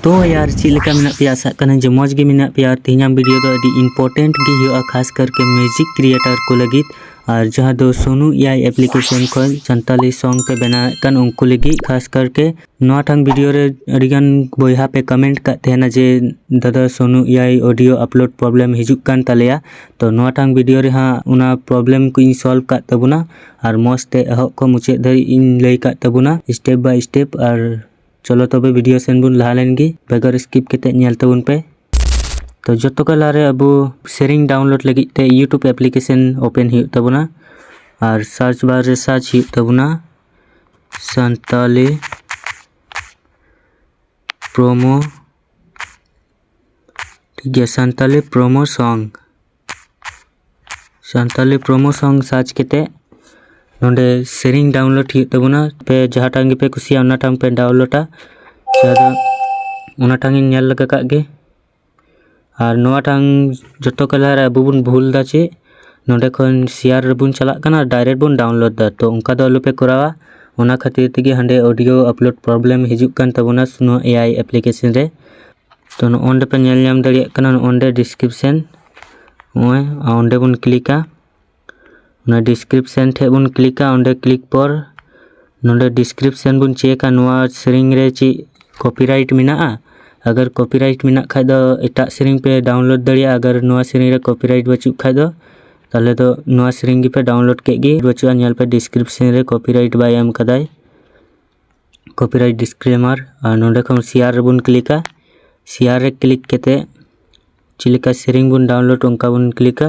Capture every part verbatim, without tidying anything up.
ᱛᱚ ᱭᱟᱨ, ᱪᱮᱫ ᱞᱮᱠᱟ ᱢᱮᱱᱟᱜ ᱯᱮᱭᱟ? ᱟᱥᱟᱜ ᱠᱟᱱᱟᱧ ᱡᱮ ᱢᱚᱡᱽ ᱜᱮ ᱢᱮᱱᱟᱜ ᱯᱮᱭᱟ᱾ ᱟᱨ ᱛᱮᱦᱮᱧᱟᱜ ᱵᱷᱤᱰᱤᱭᱳ ᱫᱚ ᱟᱹᱰᱤ ᱤᱢᱯᱚᱨᱴᱮᱱᱴ ᱜᱮ ᱦᱩᱭᱩᱜᱼᱟ, ᱠᱷᱟᱥ ᱠᱟᱨᱠᱮ ᱢᱤᱭᱩᱡᱤᱠ ᱠᱨᱤᱭᱮᱴᱟᱨ ᱠᱚ ᱞᱟᱹᱜᱤᱫ᱾ ᱟᱨ ᱡᱟᱦᱟᱸ ᱫᱚ ᱥᱳᱱᱩ ᱮ ᱟᱭ ᱮᱯᱞᱤᱠᱮᱥᱚᱱ ᱠᱷᱚᱱ ᱥᱟᱱᱛᱟᱞᱤ ᱥᱚᱝ ᱯᱮ ᱵᱮᱱᱟᱣᱮᱫ ᱠᱟᱱ ᱩᱱᱠᱩ ᱞᱟᱹᱜᱤᱫ ᱠᱷᱟᱥ ᱠᱟᱨᱠᱮ᱾ ᱱᱚᱣᱟ ᱴᱷᱟᱝ ᱵᱷᱤᱰᱤᱭᱳ ᱨᱮ ᱟᱹᱰᱤᱜᱟᱱ ᱵᱚᱭᱦᱟ ᱯᱮ ᱠᱚᱢᱮᱱᱴ ᱠᱟᱫ ᱛᱟᱦᱮᱱᱟ ᱡᱮ, "ᱫᱟᱫᱟ, ᱥᱳᱱᱩ ᱮ ᱟᱭ ᱚᱰᱤᱭᱳ ᱟᱯᱞᱳᱰ ᱯᱨᱚᱵᱞᱮᱢ ᱦᱤᱡᱩᱜ ᱠᱟᱱ ᱛᱟᱞᱮᱭᱟ᱾" ᱛᱚ ᱱᱚᱣᱟ ᱴᱷᱟᱝ ᱵᱷᱤᱰᱤᱭᱳ ᱨᱮᱦᱟᱸᱜ ᱚᱱᱟ ᱯᱨᱚᱵᱞᱮᱢ ᱠᱚᱧ ᱥᱚᱞᱵᱷ ᱠᱟᱫ ᱛᱟᱵᱚᱱᱟ᱾ ᱟᱨ ᱢᱚᱡᱽ ᱛᱮ ᱮᱦᱚᱵ ᱠᱷᱚᱱ ᱢᱩᱪᱟᱹᱫ ᱫᱷᱟᱹᱨᱤᱡ ᱤᱧ ᱞᱟᱹᱭ ᱠᱟᱫ ᱛᱟᱵᱚᱱᱟ step by step᱾ ᱟᱨ ᱪᱚᱞᱚ ᱛᱚᱵᱮ ᱵᱷᱤᱰᱤᱭᱳ ᱥᱮᱱ ᱵᱚᱱ ᱞᱟᱦᱟ ᱞᱮᱱ ᱜᱮ, ᱵᱮᱜᱚᱨ ᱥᱠᱤᱯ ᱠᱟᱛᱮ ᱧᱮᱞ ᱛᱟᱵᱚᱱ ᱯᱮ᱾ ᱛᱚ ᱡᱚᱛᱚ ᱠᱷᱚᱱ ᱞᱟᱦᱟ ᱨᱮ ᱟᱵᱚ ᱥᱮᱨᱮᱧ ᱰᱟᱣᱩᱱᱞᱳᱰ ᱞᱟᱹᱜᱤᱫ ᱛᱮ YouTube ᱮᱯᱞᱤᱠᱮᱥᱚᱱ ᱳᱯᱮᱱ ᱦᱩᱭᱩᱜ ᱛᱟᱵᱚᱱᱟ᱾ ᱟᱨ ᱥᱟᱨᱪ ᱵᱟᱨ ᱨᱮ ᱥᱟᱨᱪ ᱦᱩᱭᱩᱜ ᱛᱟᱵᱚᱱᱟ ᱥᱟᱱᱛᱟᱞᱤ ᱯᱨᱳᱢᱳ, ᱴᱷᱤᱠ ᱜᱮᱭᱟ, ᱥᱟᱱᱛᱟᱞᱤ ᱯᱨᱳᱢᱳ ᱥᱚᱝ᱾ ᱥᱟᱱᱛᱟᱞᱤ ᱯᱨᱳᱢᱳ ᱥᱚᱝ ᱥᱟᱨᱪ ᱠᱟᱛᱮ ᱱᱚᱰᱮ ᱥᱮᱨᱮᱧ ᱰᱟᱣᱩᱱᱞᱳᱰ ᱦᱩᱭᱩᱜ ᱛᱟᱵᱚᱱᱟ᱾ ᱯᱮ ᱡᱟᱦᱟᱸᱴᱟᱝ ᱜᱮᱯᱮ ᱠᱩᱥᱤᱭᱟᱜᱼᱟ, ᱚᱱᱟᱴᱟᱝ ᱯᱮ ᱰᱟᱣᱩᱱᱞᱳᱰᱟ᱾ ᱟᱫᱚ ᱚᱱᱟᱴᱟᱝ ᱤᱧ ᱧᱮᱞ ᱞᱮᱜᱟ ᱠᱟᱜ ᱜᱮ᱾ ᱟᱨ ᱱᱚᱣᱟᱴᱟᱝ ᱡᱚᱛᱚ ᱠᱷᱚᱱ ᱞᱟᱦᱟ ᱨᱮ ᱟᱵᱚ ᱵᱚᱱ ᱵᱷᱩᱞ ᱫᱟ ᱪᱮᱫ, ᱱᱚᱰᱮ ᱠᱷᱚᱱ ᱥᱮᱭᱟᱨ ᱨᱮᱵᱚᱱ ᱪᱟᱞᱟᱜ ᱠᱟᱱᱟ, ᱰᱟᱭᱨᱮᱠᱴ ᱵᱚᱱ ᱰᱟᱣᱩᱱᱞᱳᱰ ᱫᱟ᱾ ᱛᱚ ᱚᱱᱠᱟ ᱫᱚ ᱟᱞᱚᱯᱮ ᱠᱚᱨᱟᱣᱟ᱾ ᱚᱱᱟ ᱠᱷᱟᱹᱛᱤᱨ ᱛᱮᱜᱮ ᱦᱟᱸᱰᱮ ᱚᱰᱤᱭᱳ ᱟᱯᱞᱳᱰ ᱯᱨᱚᱵᱞᱮᱢ ᱦᱤᱡᱩᱜ ᱠᱟᱱ ᱛᱟᱵᱚᱱᱟ ᱱᱚᱣᱟ ᱮ ᱟᱭ ᱮᱯᱞᱤᱠᱮᱥᱚᱱ ᱨᱮ᱾ ᱛᱚ ᱱᱚᱜᱼᱚ ᱱᱚᱰᱮ ᱯᱮ ᱧᱮᱞ ᱧᱟᱢ ᱫᱟᱲᱮᱭᱟᱜ ᱠᱟᱱᱟ, ᱱᱚᱜᱼᱚ ᱱᱚᱰᱮ ᱰᱤᱥᱠᱨᱤᱯᱥᱮᱱ, ᱱᱚᱜᱼᱚᱭ ᱚᱸᱰᱮ ᱵᱚᱱ ᱠᱞᱤᱠᱟ᱾ ᱚᱱᱟ ᱰᱤᱥᱠᱨᱤᱯᱥᱮᱱ ᱴᱷᱮᱡ ᱵᱚᱱ ᱠᱞᱤᱠᱟ᱾ ᱚᱸᱰᱮ ᱠᱞᱤᱠ ᱯᱚᱨ ᱱᱚᱰᱮ ᱰᱤᱥᱠᱨᱤᱯᱥᱮᱱ ᱵᱚᱱ ᱪᱮᱠᱟ, ᱱᱚᱣᱟ ᱥᱮᱨᱮᱧ ᱨᱮ ᱪᱮᱫ ᱠᱚᱯᱤᱨᱟᱭᱤᱴ ᱢᱮᱱᱟᱜᱼᱟ᱾ ᱟᱜᱟᱨ ᱠᱚᱯᱤᱨᱟᱭᱤᱴ ᱢᱮᱱᱟᱜ ᱠᱷᱟᱡ ᱫᱚ ᱮᱴᱟᱜ ᱥᱮᱨᱮᱧ ᱯᱮ ᱰᱟᱣᱩᱱᱞᱳᱰ ᱫᱟᱲᱮᱭᱟᱜᱼᱟ᱾ ᱟᱜᱟᱨ ᱱᱚᱣᱟ ᱥᱮᱨᱮᱧ ᱨᱮ ᱠᱚᱯᱤᱨᱟᱭᱤᱴ ᱵᱟᱹᱪᱩᱜ ᱠᱷᱟᱡ ᱫᱚ, ᱛᱟᱦᱚᱞᱮ ᱫᱚ ᱱᱚᱣᱟ ᱥᱮᱨᱮᱧ ᱜᱮᱯᱮ ᱰᱟᱣᱩᱱᱞᱳᱰ ᱠᱮᱫ ᱜᱮ᱾ ᱵᱟᱹᱪᱩᱜᱼᱟ, ᱧᱮᱞ ᱯᱮ ᱰᱤᱥᱠᱨᱤᱯᱥᱮᱱ ᱨᱮ ᱠᱚᱯᱤᱨᱟᱭᱤᱴ ᱵᱟᱭ ᱮᱢ ᱠᱟᱫᱟᱭ, ᱠᱚᱯᱤᱨᱟᱭᱤᱴ ᱰᱤᱥᱠᱞᱮᱢᱟᱨ᱾ ᱟᱨ ᱱᱚᱰᱮ ᱠᱷᱚᱱ ᱥᱮᱭᱟᱨ ᱨᱮᱵᱚᱱ ᱠᱞᱤᱠᱟ᱾ ᱥᱮᱭᱟᱨ ᱨᱮ ᱠᱞᱤᱠ ᱠᱟᱛᱮ ᱪᱮᱫ ᱞᱮᱠᱟ ᱥᱮᱨᱮᱧ ᱵᱚᱱ ᱰᱟᱣᱩᱱᱞᱳᱰ ᱚᱱᱠᱟ ᱵᱚᱱ ᱠᱞᱤᱠᱟ᱾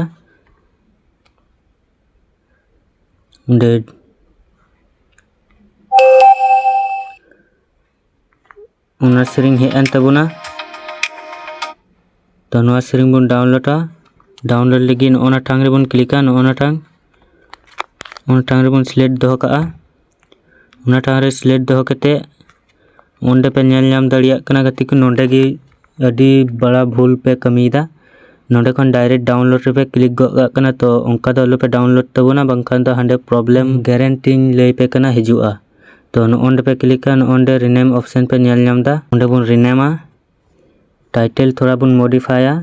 ᱚᱸᱰᱮ ᱚᱱᱟ ᱥᱮᱨᱮᱧ ᱦᱮᱡ ᱮᱱ ᱛᱟᱵᱚᱱᱟ᱾ ᱛᱚ ᱱᱚᱣᱟ ᱥᱮᱨᱮᱧ ᱵᱚᱱ ᱰᱟᱣᱩᱱᱞᱳᱰᱟ᱾ ᱰᱟᱣᱩᱱᱞᱳᱰ ᱞᱟᱹᱜᱤᱫ ᱱᱚᱜᱼᱚ ᱱᱟ ᱴᱷᱟᱝ ᱨᱮᱵᱚᱱ ᱠᱞᱤᱠᱟ, ᱱᱚᱜᱼᱚ ᱱᱟ ᱴᱷᱟᱝ, ᱚᱱᱟ ᱴᱷᱟᱝ ᱨᱮᱵᱚᱱ ᱥᱤᱞᱮᱠᱴ ᱫᱚᱦᱚ ᱠᱟᱜᱼᱟ᱾ ᱚᱱᱟ ᱴᱷᱟᱶ ᱨᱮ ᱥᱤᱞᱮᱠᱴ ᱫᱚᱦᱚ ᱠᱟᱛᱮ ᱚᱸᱰᱮ ᱯᱮ ᱧᱮᱞ ᱧᱟᱢ ᱫᱟᱲᱮᱭᱟᱜ ᱠᱟᱱᱟ ᱜᱟᱛᱮ ᱠᱚ, ᱱᱚᱸᱰᱮ ᱜᱮ ᱟᱹᱰᱤ ᱵᱟᱲᱟ ᱵᱷᱩᱞ ᱯᱮ ᱠᱟᱹᱢᱤᱭᱮᱫᱟ᱾ ᱱᱚᱸᱰᱮ ᱠᱷᱚᱱ ᱰᱟᱭᱨᱮᱠᱴ ᱰᱟᱣᱩᱱᱞᱳᱰ ᱨᱮᱯᱮ ᱠᱞᱤᱠ ᱜᱚᱫ ᱠᱟᱜ ᱠᱟᱱᱟ, ᱛᱚ ᱚᱱᱠᱟ ᱫᱚ ᱟᱞᱚᱯᱮ ᱰᱟᱣᱩᱱᱞᱳᱰ ᱛᱟᱵᱚᱱᱟ, ᱵᱟᱝᱠᱷᱟᱱ ᱫᱚ ᱦᱟᱸᱰᱮ ᱯᱨᱚᱵᱞᱮᱢ ᱜᱮᱨᱮᱱᱴᱤᱧ ᱞᱟᱹᱭ ᱯᱮ ᱠᱟᱱᱟ ᱦᱤᱡᱩᱜᱼᱟ᱾ ᱛᱚ ᱱᱚᱜᱼᱚᱸᱰᱮ ᱯᱮ ᱠᱞᱤᱠᱟ, ᱱᱚᱜᱼᱚᱸᱰᱮ ᱨᱤᱱᱮᱢ ᱚᱯᱥᱮᱱ ᱯᱮ ᱧᱮᱞ ᱧᱟᱢ ᱮᱫᱟ, ᱚᱸᱰᱮ ᱵᱚᱱ ᱨᱤᱱᱮᱢᱟ, ᱴᱟᱭᱴᱮᱞ ᱛᱷᱚᱲᱟ ᱵᱚᱱ ᱢᱚᱰᱤᱯᱷᱟᱭᱟ,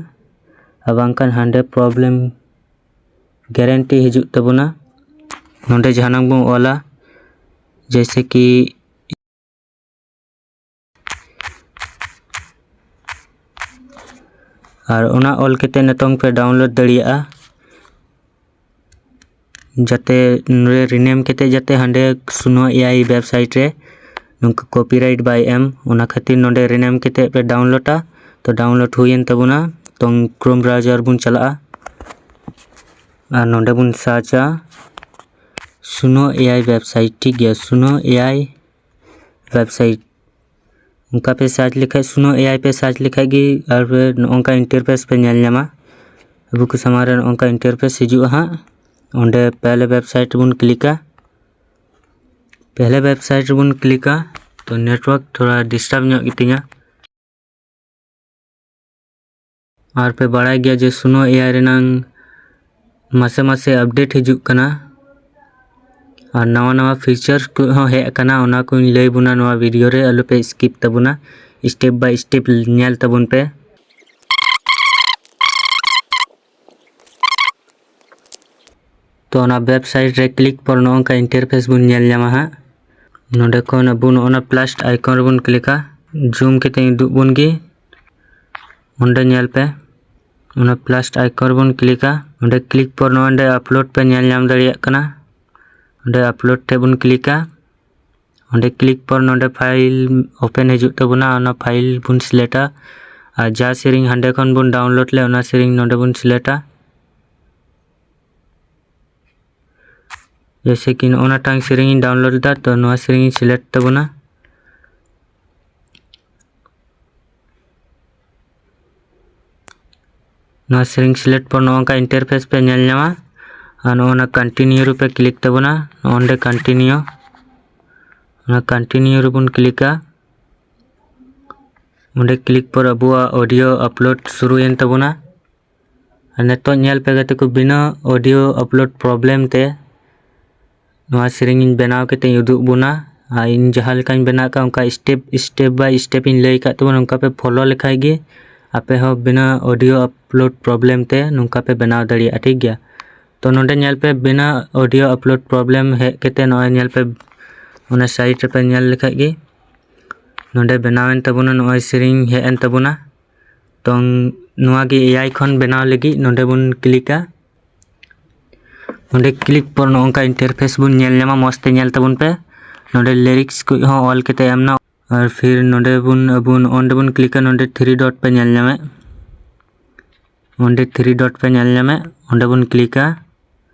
ᱟᱨ ᱵᱟᱝᱠᱷᱟᱱ ᱦᱟᱸᱰᱮ ᱯᱨᱚᱵᱞᱮᱢ ᱜᱮᱨᱮᱱᱴᱤ ᱦᱤᱡᱩᱜ ᱛᱟᱵᱚᱱᱟ᱾ ᱱᱚᱸᱰᱮ ᱡᱟᱦᱟᱱᱟᱜ ᱵᱚᱱ ᱚᱞᱟ, ᱡᱮᱭᱥᱮ ᱠᱤ, ᱟᱨ ᱚᱱᱟ ᱚᱞ ᱠᱟᱛᱮ ᱱᱤᱛᱚᱝ ᱯᱮ ᱰᱟᱣᱩᱱᱞᱳᱰ ᱫᱟᱲᱮᱭᱟᱜᱼᱟ, ᱡᱟᱛᱮ ᱱᱚᱰᱮ ᱨᱤᱱᱮᱢ ᱠᱟᱛᱮ ᱡᱟᱛᱮ ᱦᱟᱸᱰᱮ ᱥᱩᱱᱳ ᱮ ᱟᱭ ᱣᱮᱵᱥᱟᱭᱤᱴ ᱨᱮ ᱱᱚᱝᱠᱟ ᱠᱚᱯᱤᱨᱟᱭᱤᱴ ᱵᱟᱭ ᱮᱢ, ᱚᱱᱟ ᱠᱷᱟᱹᱛᱤᱨ ᱱᱚᱰᱮ ᱨᱤᱱᱮᱢ ᱠᱟᱛᱮ ᱯᱮ ᱰᱟᱣᱩᱱᱞᱳᱰᱟ᱾ ᱛᱚ ᱰᱟᱣᱩᱱᱞᱳᱰ ᱦᱩᱭᱮᱱ ᱛᱟᱵᱚᱱᱟ᱾ ᱛᱚ ᱠᱨᱳᱢ ᱵᱨᱟᱣᱡᱟᱨ ᱵᱚᱱ ᱪᱟᱞᱟᱜᱼᱟ ᱟᱨ ᱱᱚᱰᱮ ᱵᱚᱱ ᱥᱟᱨᱪᱟ ᱥᱩᱱᱳ ᱮ ᱟᱭ ᱣᱮᱵᱥᱟᱭᱤᱴ, ᱴᱷᱤᱠ ᱜᱮᱭᱟ, ᱥᱩᱱᱳ ᱮ ᱟᱭ ᱣᱮᱵᱥᱟᱭᱤᱴ᱾ ᱚᱱᱠᱟ ᱯᱮ ᱥᱟᱨᱪ ᱞᱮᱠᱷᱟᱡ, ᱥᱩᱱᱳ ᱮ ᱟᱭ ᱯᱮ ᱥᱟᱨᱪ ᱞᱮᱠᱷᱟᱡ ᱜᱮ ᱟᱨ ᱯᱮ ᱱᱚᱜᱼᱚ ᱱᱚᱝᱠᱟ ᱤᱱᱴᱟᱨᱯᱷᱮᱥ ᱯᱮ ᱧᱮᱞ ᱧᱟᱢᱟ᱾ ᱟᱵᱚ ᱠᱚ ᱥᱟᱢᱟᱝ ᱨᱮ ᱱᱚᱜᱼᱚ ᱱᱚᱝᱠᱟ ᱤᱱᱴᱟᱨᱯᱷᱮᱥ ᱦᱤᱡᱩᱜᱼᱟ ᱦᱟᱸᱜ᱾ ᱚᱸᱰᱮ ᱯᱮᱦᱞᱮ ᱣᱮᱵᱥᱟᱭᱤᱴ ᱨᱮᱵᱚᱱ ᱠᱞᱤᱠᱟ᱾ ᱯᱮᱦᱞᱮ ᱣᱮᱵᱥᱟᱭᱤᱴ ᱨᱮᱵᱚᱱ ᱠᱞᱤᱠᱟ᱾ ᱛᱚ ᱱᱮᱴᱣᱟᱨᱠ ᱛᱷᱚᱲᱟ ᱰᱤᱥᱴᱟᱨᱵ ᱧᱚᱜ ᱜᱮᱛᱤᱧᱟ᱾ ᱟᱨ ᱯᱮ ᱵᱟᱲᱟᱭ ᱜᱮᱭᱟ ᱡᱮ ᱥᱩᱱᱳ ᱮ ᱟᱭ ᱨᱮᱱᱟᱝ ᱢᱟᱥᱮ ᱢᱟᱥᱮ ᱟᱯᱰᱮᱴ ᱦᱤᱡᱩᱜ ᱠᱟᱱᱟ ᱟᱨ ᱱᱟᱣᱟ ᱱᱟᱣᱟ ᱯᱷᱤᱪᱟᱨᱥ ᱠᱚ ᱦᱚᱸ ᱦᱮᱡ ᱟᱠᱟᱱᱟ, ᱚᱱᱟ ᱠᱚᱧ ᱞᱟᱹᱭ ᱵᱚᱱᱟ ᱱᱚᱣᱟ ᱵᱷᱤᱰᱤᱭᱳ ᱨᱮ, ᱟᱞᱚ ᱯᱮ ᱥᱠᱤᱯ ᱛᱟᱵᱚᱱᱟ, ᱥᱴᱮᱯ ᱵᱟᱭ ᱥᱴᱮᱯ ᱧᱮᱞ ᱛᱟᱵᱚᱱ ᱯᱮ᱾ ᱛᱚ ᱚᱱᱟ ᱣᱮᱵᱥᱟᱭᱤᱴ ᱨᱮ ᱠᱞᱤᱠ ᱯᱚᱨ ᱱᱚᱜᱼᱚ ᱱᱚᱝᱠᱟ ᱤᱱᱴᱟᱨᱯᱷᱮᱥ ᱵᱚᱱ ᱧᱮᱞ ᱧᱟᱢᱟ ᱦᱟᱸᱜ᱾ ᱱᱚᱰᱮ ᱠᱷᱚᱱ ᱟᱵᱚ ᱱᱚᱜᱼᱚ ᱱᱟ ᱯᱞᱟᱥ ᱟᱭᱠᱚᱱ ᱨᱮᱵᱚᱱ ᱠᱞᱤᱠᱟ, ᱡᱩᱢ ᱠᱟᱛᱮ ᱩᱫᱩᱜ ᱵᱚᱱ ᱜᱮ᱾ ᱚᱸᱰᱮ ᱧᱮᱞ ᱯᱮ, ᱚᱱᱟ ᱯᱞᱟᱥ ᱟᱭᱠᱚᱱ ᱨᱮᱵᱚᱱ ᱠᱞᱤᱠᱟ᱾ ᱚᱸᱰᱮ ᱠᱞᱤᱠ ᱯᱚᱨ ᱱᱚᱜᱼᱚᱭ ᱱᱚᱰᱮ ᱟᱯᱞᱳᱰ ᱯᱮ ᱧᱮᱞ ᱧᱟᱢ ᱫᱟᱲᱮᱭᱟᱜ ᱠᱟᱱᱟ᱾ ᱚᱸᱰᱮ ᱟᱯᱞᱳᱰ ᱴᱷᱮᱡ ᱵᱚᱱ ᱠᱞᱤᱠᱟ᱾ ᱚᱸᱰᱮ ᱠᱞᱤᱠ ᱯᱚᱨ ᱱᱚᱰᱮ ᱯᱷᱟᱭᱤᱞ ᱳᱯᱮᱱ ᱦᱤᱡᱩᱜ ᱛᱟᱵᱚᱱᱟ, ᱚᱱᱟ ᱯᱷᱟᱭᱤᱞ ᱵᱚᱱ ᱥᱤᱞᱮᱠᱴᱟ᱾ ᱟᱨ ᱡᱟ ᱥᱮᱨᱮᱧ ᱦᱟᱸᱰᱮ ᱠᱷᱚᱱ ᱵᱚᱱ ᱰᱟᱣᱩᱱᱞᱳᱰ ᱞᱮᱫ, ᱚᱱᱟ ᱥᱮᱨᱮᱧ ᱱᱚᱰᱮ ᱵᱚᱱ ᱥᱤᱞᱮᱠᱴᱟ᱾ ᱡᱮᱭᱥᱮ ᱠᱤ ᱱᱚᱜᱼᱚ ᱱᱟᱴᱟᱝ ᱥᱮᱨᱮᱧ ᱤᱧ ᱰᱟᱣᱩᱱᱞᱳᱰ ᱞᱮᱫᱟ, ᱛᱚ ᱱᱚᱣᱟ ᱥᱮᱨᱮᱧ ᱤᱧ ᱥᱤᱞᱮᱠᱴ ᱛᱟᱵᱚᱱᱟ᱾ ᱱᱚᱣᱟ ᱥᱮᱨᱮᱧ ᱥᱤᱞᱮᱠᱴ ᱯᱚᱨ ᱱᱚᱜᱼᱚ ᱱᱚᱝᱠᱟ ᱤᱱᱴᱟᱨᱯᱷᱮᱥ ᱯᱮ ᱧᱮᱞ ᱧᱟᱢᱟ᱾ ᱟᱨ ᱱᱚᱜᱼᱚ ᱱᱟ ᱠᱚᱱᱴᱤᱱᱤᱭᱩ ᱨᱮᱯᱮ ᱠᱞᱤᱠ ᱛᱟᱵᱚᱱᱟ, ᱱᱚᱜᱼᱚ ᱱᱚᱰᱮ ᱠᱚᱱᱴᱤᱱᱤᱭᱩ, ᱚᱱᱟ ᱠᱚᱱᱴᱤᱱᱤᱭᱩ ᱨᱮᱵᱚᱱ ᱠᱞᱤᱠᱟ᱾ ᱚᱸᱰᱮ ᱠᱞᱤᱠ ᱯᱚᱨ ᱟᱵᱚᱣᱟᱜ ᱚᱰᱤᱭᱳ ᱟᱯᱞᱳᱰ ᱥᱩᱨᱩᱭᱮᱱ ᱛᱟᱵᱚᱱᱟ᱾ ᱟᱨ ᱱᱤᱛᱚᱜ ᱧᱮᱞ ᱯᱮ ᱜᱟᱛᱮ ᱠᱚ, ᱵᱤᱱᱟᱹ ᱚᱰᱤᱭᱳ ᱟᱯᱞᱳᱰ ᱯᱨᱚᱵᱞᱮᱢ ᱛᱮ ᱱᱚᱣᱟ ᱥᱮᱨᱮᱧ ᱤᱧ ᱵᱮᱱᱟᱣ ᱠᱟᱛᱮ ᱤᱧ ᱩᱫᱩᱜ ᱵᱚᱱᱟ᱾ ᱟᱨ ᱤᱧ ᱡᱟᱦᱟᱸ ᱞᱮᱠᱟᱧ ᱵᱮᱱᱟᱣ ᱠᱟᱜ, ᱚᱱᱠᱟ step step by step ᱤᱧ ᱞᱟᱹᱭ ᱠᱟᱜ ᱛᱟᱵᱚᱱᱟ, ᱚᱱᱠᱟ ᱯᱮ follow ᱞᱮᱠᱷᱟᱡ ᱜᱮ ᱟᱯᱮ ᱦᱚᱸ ᱵᱤᱱᱟᱹ audio upload problem ᱛᱮ ᱱᱚᱝᱠᱟ ᱯᱮ ᱵᱮᱱᱟᱣ ᱫᱟᱲᱮᱭᱟᱜᱼᱟ, ᱴᱷᱤᱠ ᱜᱮᱭᱟ᱾ ᱛᱚ ᱱᱚᱰᱮ ᱧᱮᱞ ᱯᱮ, ᱵᱤᱱᱟᱹ audio upload problem ᱦᱮᱡ ᱠᱟᱛᱮ ᱱᱚᱜᱼᱚᱭ ᱧᱮᱞ ᱯᱮ, ᱚᱱᱟ side ᱨᱮᱯᱮ ᱧᱮᱞ ᱞᱮᱠᱷᱟᱡ ᱜᱮ ᱱᱚᱰᱮ ᱵᱮᱱᱟᱣᱮᱱ ᱛᱟᱵᱚᱱᱟ, ᱱᱚᱜᱼᱚᱭ ᱥᱮᱨᱮᱧ ᱦᱮᱡ ᱮᱱ ᱛᱟᱵᱚᱱᱟ᱾ ᱛᱚ ᱱᱚᱣᱟ ᱜᱮ AI ᱠᱷᱚᱱ ᱵᱮᱱᱟᱣ ᱞᱟᱹᱜᱤᱫ ᱱᱚᱰᱮ ᱵᱚᱱ ᱠᱞᱤᱠᱟ᱾ ᱱᱚᱰᱮ click ᱯᱚᱨ ᱱᱚᱜᱼᱚ ᱱᱚᱝᱠᱟ interface ᱵᱚᱱ ᱧᱮᱞ ᱧᱟᱢᱟ, ᱢᱚᱡᱽ ᱛᱮ ᱧᱮᱞ ᱛᱟᱵᱚᱱ ᱯᱮ᱾ ᱱᱚᱰᱮ lyrics ᱠᱚ ᱦᱚᱸ ᱚᱞ ᱠᱟᱛᱮ ᱮᱢ ᱮᱱᱟ᱾ ᱟᱨ ᱯᱷᱤᱨ ᱱᱚᱰᱮ ᱵᱚᱱ, ᱟᱵᱚ ᱱᱚᱜᱼᱚ ᱱᱚᱰᱮ ᱵᱚᱱ ᱠᱞᱤᱠᱟ, ᱱᱚᱰᱮ three dot ᱯᱮ ᱧᱮᱞ ᱧᱟᱢᱮᱫ, ᱚᱸᱰᱮ three dot ᱯᱮ ᱧᱮᱞ ᱧᱟᱢᱮᱫ, ᱚᱸᱰᱮ ᱵᱚᱱ ᱠᱞᱤᱠᱟ᱾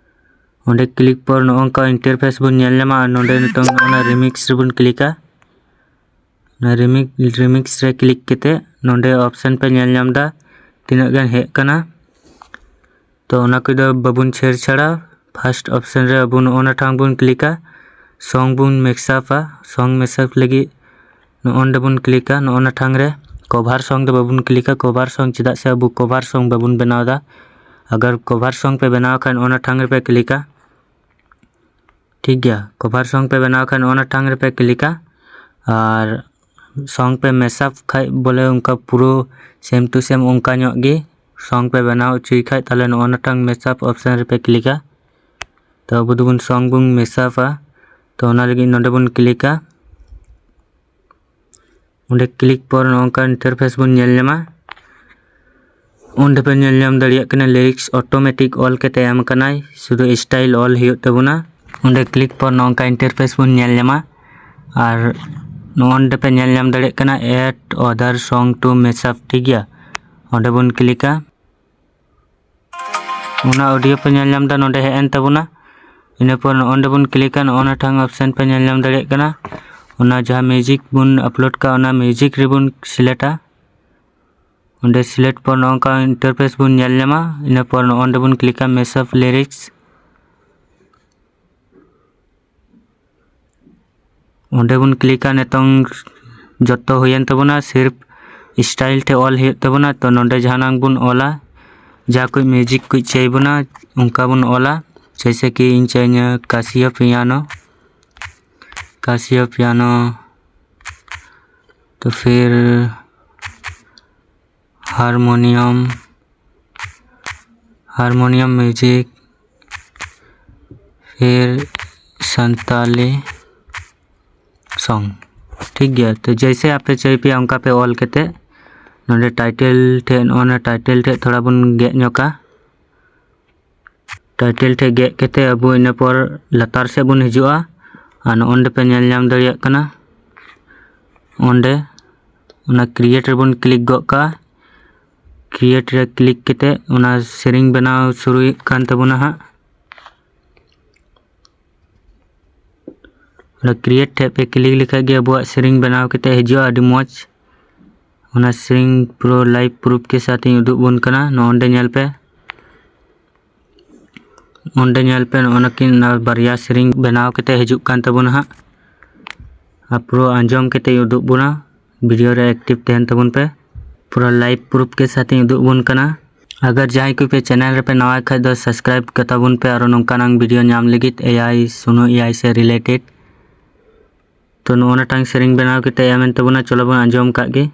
ᱚᱸᱰᱮ click ᱯᱚᱨ ᱱᱚᱜᱼᱚ ᱱᱚᱝᱠᱟ interface ᱵᱚᱱ ᱧᱮᱞ ᱧᱟᱢᱟ᱾ ᱟᱨ ᱱᱚᱰᱮ ᱱᱤᱛᱚᱝ ᱚᱱᱟ remix ᱨᱮᱵᱚᱱ ᱠᱞᱤᱠᱟ᱾ ᱚᱱᱟ remix, remix ᱨᱮ click ᱠᱟᱛᱮ ᱱᱚᱰᱮ option ᱯᱮ ᱧᱮᱞ ᱧᱟᱢ ᱮᱫᱟ, ᱛᱤᱱᱟᱹᱜ ᱜᱟᱱ ᱦᱮᱡ ᱠᱟᱱᱟ᱾ ᱛᱚ ᱚᱱᱟ ᱠᱚᱫᱚ ᱵᱟᱵᱚᱱ ᱪᱷᱮᱲᱪᱷᱟᱲᱟ᱾ First option ᱨᱮ ᱟᱵᱚ ᱱᱚᱜᱼᱚ ᱱᱟ ᱴᱷᱟᱝ ᱵᱚᱱ ᱠᱞᱤᱠᱟ, song ᱵᱚᱱ mashup ᱟ᱾ Song mashup ᱞᱟᱹᱜᱤᱫ ᱱᱚᱜᱼᱚ ᱱᱚᱰᱮ ᱵᱚᱱ ᱠᱞᱤᱠᱟ, ᱱᱚᱜᱼᱚ ᱱᱟ ᱴᱷᱟᱝ ᱨᱮ᱾ Cover song ᱫᱚ ᱵᱟᱵᱚᱱ ᱠᱞᱤᱠᱟ, cover song, ᱪᱮᱫᱟᱜ ᱥᱮ ᱟᱵᱚ cover song ᱵᱟᱵᱚᱱ ᱵᱮᱱᱟᱣ ᱮᱫᱟ᱾ ᱟᱜᱟᱨ cover song ᱯᱮ ᱵᱮᱱᱟᱣ ᱠᱷᱟᱱ ᱱᱚᱜᱼᱚ ᱱᱟ ᱴᱷᱟᱝ ᱨᱮᱯᱮ ᱠᱞᱤᱠᱟ, ᱴᱷᱤᱠ ᱜᱮᱭᱟ᱾ Cover song ᱯᱮ ᱵᱮᱱᱟᱣ ᱠᱷᱟᱱ ᱱᱚᱜᱼᱚ ᱱᱟ ᱴᱷᱟᱝ ᱨᱮᱯᱮ ᱠᱞᱤᱠᱟ᱾ ᱟᱨ song ᱯᱮ mashup ᱠᱷᱟᱡ, ᱵᱚᱞᱮ ᱚᱱᱠᱟ ᱯᱩᱨᱟᱹ same to same ᱚᱱᱠᱟ ᱧᱚᱜ ᱜᱮ song ᱯᱮ ᱵᱮᱱᱟᱣ ᱦᱚᱪᱚᱭ ᱠᱷᱟᱡ, ᱛᱟᱦᱞᱮ ᱱᱚᱜᱼᱚ ᱱᱟ ᱴᱷᱟᱝ mashup option ᱨᱮᱯᱮ ᱠᱞᱤᱠᱟ᱾ ᱛᱚ ᱟᱵᱚ ᱫᱚᱵᱚᱱ song ᱵᱚᱱ mashup ᱟ, ᱛᱚ ᱚᱱᱟ ᱞᱟᱹᱜᱤᱫ ᱱᱚᱰᱮ ᱵᱚᱱ ᱠᱞᱤᱠᱟ᱾ ᱚᱸᱰᱮ click ᱯᱚᱨ ᱱᱚᱝᱠᱟ interface ᱵᱚᱱ ᱧᱮᱞ ᱧᱟᱢᱟ᱾ ᱚᱸᱰᱮ ᱯᱮ ᱧᱮᱞ ᱧᱟᱢ ᱫᱟᱲᱮᱭᱟᱜ ᱠᱟᱱᱟ, lyrics automatic ᱚᱞ ᱠᱟᱛᱮ ᱮᱢ ᱟᱠᱟᱱᱟᱭ, ᱥᱩᱫᱷᱩ style ᱚᱞ ᱦᱩᱭᱩᱜ ᱛᱟᱵᱚᱱᱟ᱾ ᱚᱸᱰᱮ click ᱯᱚᱨ ᱱᱚᱝᱠᱟ interface ᱵᱚᱱ ᱧᱮᱞ ᱧᱟᱢᱟ᱾ ᱟᱨ ᱱᱚᱜᱼᱚ ᱱᱚᱰᱮ ᱯᱮ ᱧᱮᱞ ᱧᱟᱢ ᱫᱟᱲᱮᱭᱟᱜ ᱠᱟᱱᱟ, add other song to mashup, ᱴᱷᱤᱠ ᱜᱮᱭᱟ᱾ ᱚᱸᱰᱮ ᱵᱚᱱ ᱠᱞᱤᱠᱟ᱾ ᱚᱱᱟ audio ᱯᱮ ᱧᱮᱞ ᱧᱟᱢ ᱮᱫᱟ, ᱱᱚᱰᱮ ᱦᱮᱡ ᱮᱱ ᱛᱟᱵᱚᱱᱟ᱾ ᱤᱱᱟᱹ ᱯᱚᱨ ᱱᱚᱜᱼᱚ ᱱᱚᱰᱮ ᱵᱚᱱ ᱠᱞᱤᱠᱟ, ᱱᱚᱜᱼᱚ ᱱᱟ ᱴᱷᱟᱝ option ᱯᱮ ᱧᱮᱞ ᱧᱟᱢ ᱫᱟᱲᱮᱭᱟᱜ ᱠᱟᱱᱟ᱾ ᱚᱱᱟ ᱡᱟᱦᱟᱸ music ᱵᱚᱱ upload ᱠᱟᱜ, ᱚᱱᱟ music ᱨᱮᱵᱚᱱ select ᱟ᱾ ᱚᱸᱰᱮ select ᱯᱚᱨ ᱱᱚᱜᱼᱚ ᱱᱚᱝᱠᱟ interface ᱵᱚᱱ ᱧᱮᱞ ᱧᱟᱢᱟ᱾ ᱤᱱᱟᱹ ᱯᱚᱨ ᱱᱚᱜᱼᱚ ᱱᱚᱰᱮ ᱵᱚᱱ ᱠᱞᱤᱠᱟ mashup lyrics᱾ ᱚᱸᱰᱮ ᱵᱚᱱ ᱠᱞᱤᱠᱟ᱾ ᱱᱤᱛᱚᱝ ᱡᱚᱛᱚ ᱦᱩᱭᱮᱱ ᱛᱟᱵᱚᱱᱟ, ᱥᱤᱨᱯ style ᱴᱷᱮᱡ ᱚᱞ ᱦᱩᱭᱩᱜ ᱛᱟᱵᱚᱱᱟ᱾ ᱛᱚ ᱱᱚᱰᱮ ᱡᱟᱦᱟᱱᱟᱜ ᱵᱚᱱ ᱚᱞᱟ, ᱡᱟᱦᱟᱸ ᱠᱚ music ᱠᱚ ᱪᱟᱹᱭ ᱵᱚᱱᱟ, ᱚᱱᱠᱟ ᱵᱚᱱ ᱚᱞᱟ᱾ ᱡᱮᱭᱥᱮ ᱠᱤ ᱤᱧ ᱪᱟᱹᱭᱟᱹᱧᱟ Casio piano, Casio piano, तो फिर हारमोनियम, हारमोनियम म्यूजिक, फिर संताली सॉन्ग। ᱴᱷᱤᱠ ᱜᱮᱭᱟ, ᱛᱚ ᱡᱮᱭᱥᱮ ᱟᱯᱮ ᱪᱟᱹᱭ ᱯᱮᱭᱟ ᱚᱱᱠᱟ ᱯᱮ ᱚᱞ ᱠᱟᱛᱮ ᱱᱚᱰᱮ ᱴᱟᱭᱴᱮᱞ ᱴᱷᱮᱡ, ᱱᱚᱜᱼᱚ ᱱᱟ ᱴᱟᱭᱴᱮᱞ ᱴᱷᱮᱡ ᱛᱷᱚᱲᱟ ᱵᱚᱱ ᱜᱮᱫ ᱧᱚᱜᱟ᱾ ᱴᱟᱭᱴᱮᱞ ᱴᱷᱮᱡ ᱜᱮᱫ ᱠᱟᱛᱮ ᱟᱵᱚ ᱤᱱᱟᱹ ᱯᱚᱨ ᱞᱟᱛᱟᱨ ᱥᱮᱫ ᱵᱚᱱ ᱦᱤᱡᱩᱜᱼᱟ᱾ ᱟᱨ ᱱᱚᱜᱼᱚ ᱱᱚᱰᱮ ᱯᱮ ᱧᱮᱞ ᱧᱟᱢ ᱫᱟᱲᱮᱭᱟᱜ ᱠᱟᱱᱟ, ᱚᱸᱰᱮ ᱚᱱᱟ ᱠᱨᱤᱭᱮᱴ ᱨᱮᱵᱚᱱ ᱠᱞᱤᱠ ᱜᱚᱫ ᱠᱟᱜᱼᱟ᱾ ᱠᱨᱤᱭᱮᱴ ᱨᱮ ᱠᱞᱤᱠ ᱠᱟᱛᱮ ᱚᱱᱟ ᱥᱮᱨᱮᱧ ᱵᱮᱱᱟᱣ ᱥᱩᱨᱩᱭ ᱠᱟᱱ ᱛᱟᱵᱚᱱᱟ ᱦᱟᱸᱜ᱾ ᱚᱱᱟ ᱠᱨᱤᱭᱮᱴ ᱴᱷᱮᱡ ᱯᱮ ᱠᱞᱤᱠ ᱞᱮᱠᱷᱟᱡ ᱜᱮ ᱟᱵᱚᱣᱟᱜ ᱥᱮᱨᱮᱧ ᱵᱮᱱᱟᱣ ᱠᱟᱛᱮ ᱦᱤᱡᱩᱜᱼᱟ, ᱟᱹᱰᱤ ᱢᱚᱡᱽ᱾ ᱚᱱᱟ ᱥᱮᱨᱮᱧ ᱯᱩᱨᱟᱹ ᱞᱟᱭᱤᱵᱷ ᱯᱨᱩᱯᱷ ᱠᱮ ᱥᱟᱛᱷ ᱤᱧ ᱩᱫᱩᱜ ᱵᱚᱱ ᱠᱟᱱᱟ᱾ ᱱᱚᱜᱼᱚ ᱱᱚᱰᱮ ᱧᱮᱞ ᱯᱮ, ᱚᱸᱰᱮ ᱧᱮᱞ ᱯᱮ, ᱱᱚᱜᱼᱚ ᱱᱩᱠᱤᱱ ᱚᱱᱟ ᱵᱟᱨᱭᱟ ᱥᱮᱨᱮᱧ ᱵᱮᱱᱟᱣ ᱠᱟᱛᱮ ᱦᱤᱡᱩᱜ ᱠᱟᱱ ᱛᱟᱵᱚᱱᱟ ᱦᱟᱸᱜ᱾ ᱟᱨ ᱯᱩᱨᱟᱹ ᱟᱸᱡᱚᱢ ᱠᱟᱛᱮ ᱩᱫᱩᱜ ᱵᱚᱱᱟ, ᱵᱷᱤᱰᱤᱭᱳ ᱨᱮ ᱮᱠᱴᱤᱵᱷ ᱛᱟᱦᱮᱱ ᱛᱟᱵᱚᱱ ᱯᱮ᱾ ᱯᱩᱨᱟᱹ ᱞᱟᱭᱤᱵᱷ ᱯᱨᱩᱯᱷ ᱠᱮ ᱥᱟᱛᱷ ᱤᱧ ᱩᱫᱩᱜ ᱵᱚᱱ ᱠᱟᱱᱟ᱾ ᱟᱜᱟᱨ ᱡᱟᱦᱟᱸᱭ ᱠᱚ ᱯᱮ ᱪᱮᱱᱮᱞ ᱨᱮᱯᱮ ᱱᱟᱣᱟ ᱠᱷᱟᱡ ᱫᱚ ᱥᱟᱵᱥᱠᱨᱟᱭᱤᱵ ᱠᱟᱛᱟ ᱵᱚᱱ ᱯᱮ, ᱟᱨᱚ ᱱᱚᱝᱠᱟᱱᱟᱝ ᱵᱷᱤᱰᱤᱭᱳ ᱧᱟᱢ ᱞᱟᱹᱜᱤᱫ ᱮ ᱟᱭ, ᱥᱩᱱᱩ ᱮ ᱟᱭ ᱥᱮ ᱨᱤᱞᱮᱴᱮᱰ᱾ ᱛᱚ ᱱᱚᱜᱼᱚ ᱱᱟᱴᱟᱝ ᱥᱮᱨᱮᱧ ᱵᱮᱱᱟᱣ ᱠᱟᱛᱮ ᱮᱢ ᱮᱱ ᱛᱟᱵᱚᱱᱟ, ᱪᱚᱞᱚ ᱵᱚᱱ ᱟᱸᱡᱚᱢ ᱠᱟᱜ ᱜᱮ᱾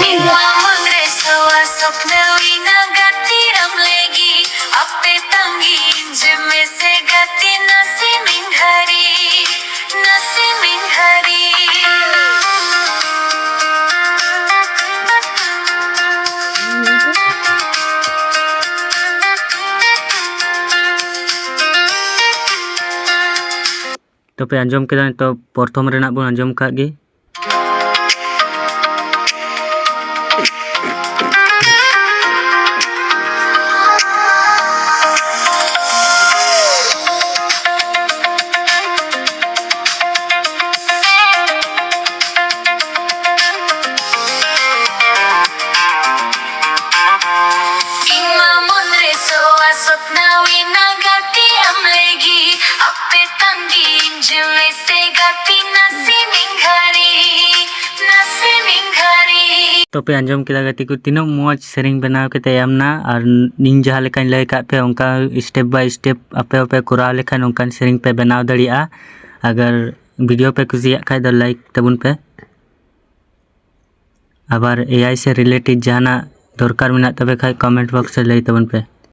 ᱢᱤᱫ ᱢᱟᱢᱚᱱ ᱨᱮ ᱥᱚᱣᱟ ᱥᱚᱯᱱᱚ ᱤᱱᱟ ᱜᱟᱛᱤᱨᱟᱢ ᱞᱮᱜᱤ, ᱟᱯᱮ ᱛᱟᱸᱜᱤ ᱤᱧ ᱡᱮ ᱢᱮᱥᱮ ᱜᱟᱛᱤ ᱱᱟᱥᱮ ᱢᱤᱫ ᱜᱷᱟᱹᱲᱤ, ᱱᱟᱥᱮ ᱢᱤᱫ ᱜᱷᱟᱹᱲᱤ᱾ ᱛᱚ ᱯᱮ ᱟᱸᱡᱚᱢ ᱠᱮᱫᱟ, ᱱᱤᱛᱚᱜ ᱯᱨᱚᱛᱷᱚᱢ ᱨᱮᱱᱟᱜ ᱵᱚᱱ ᱟᱸᱡᱚᱢ ᱠᱟᱜ ᱜᱮ᱾ ᱤᱧ ᱢᱟ ᱢᱚᱱ ᱨᱮ ᱥᱚᱣᱟ ᱥᱚᱯᱱᱟᱣ ᱤᱱᱟ ᱜᱟᱛᱮ ᱟᱢ ᱞᱟᱹᱜᱤᱫ, ᱟᱯᱮ ᱛᱟᱸᱜᱤᱧ ᱡᱤᱣᱤ ᱥᱮ ᱜᱟᱛᱮ ᱱᱟᱥᱮ ᱢᱤᱫ ᱜᱷᱟᱹᱲᱤ, ᱱᱟᱥᱮ ᱢᱤᱫ ᱜᱷᱟᱹᱲᱤ᱾ ᱛᱚᱯᱮ ᱟᱸᱡᱚᱢ ᱠᱮᱫᱟ ᱜᱟᱛᱮ ᱠᱚ, ᱛᱤᱱᱟᱹᱜ ᱢᱚᱡᱽ ᱥᱮᱨᱮᱧ ᱵᱮᱱᱟᱣ ᱠᱟᱛᱮ ᱮᱢ ᱱᱟ᱾ ᱟᱨ ᱤᱧ ᱡᱟᱦᱟᱸ ᱞᱮᱠᱟᱧ ᱞᱟᱹᱭ ᱠᱟᱜ ᱯᱮ, ᱚᱱᱠᱟ step by step ᱟᱯᱮ ᱦᱚᱸᱯᱮ ᱠᱚᱨᱟᱣ ᱞᱮᱠᱷᱟᱱ ᱚᱱᱠᱟᱱ ᱥᱮᱨᱮᱧ ᱯᱮ ᱵᱮᱱᱟᱣ ᱫᱟᱲᱮᱭᱟᱜᱼᱟ᱾ ᱟᱜᱟᱨ video ᱯᱮ ᱠᱩᱥᱤᱭᱟᱜ ᱠᱷᱟᱡ ᱫᱚ like ᱛᱟᱵᱚᱱ ᱯᱮ᱾ ᱟᱵᱟᱨ AI ᱥᱮ related ᱡᱟᱦᱟᱱᱟᱜ ᱫᱚᱨᱠᱟᱨ ᱢᱮᱱᱟᱜ ᱛᱟᱯᱮ ᱠᱷᱟᱡ comment box ᱨᱮ ᱞᱟᱹᱭ ᱛᱟᱵᱚᱱ ᱯᱮ᱾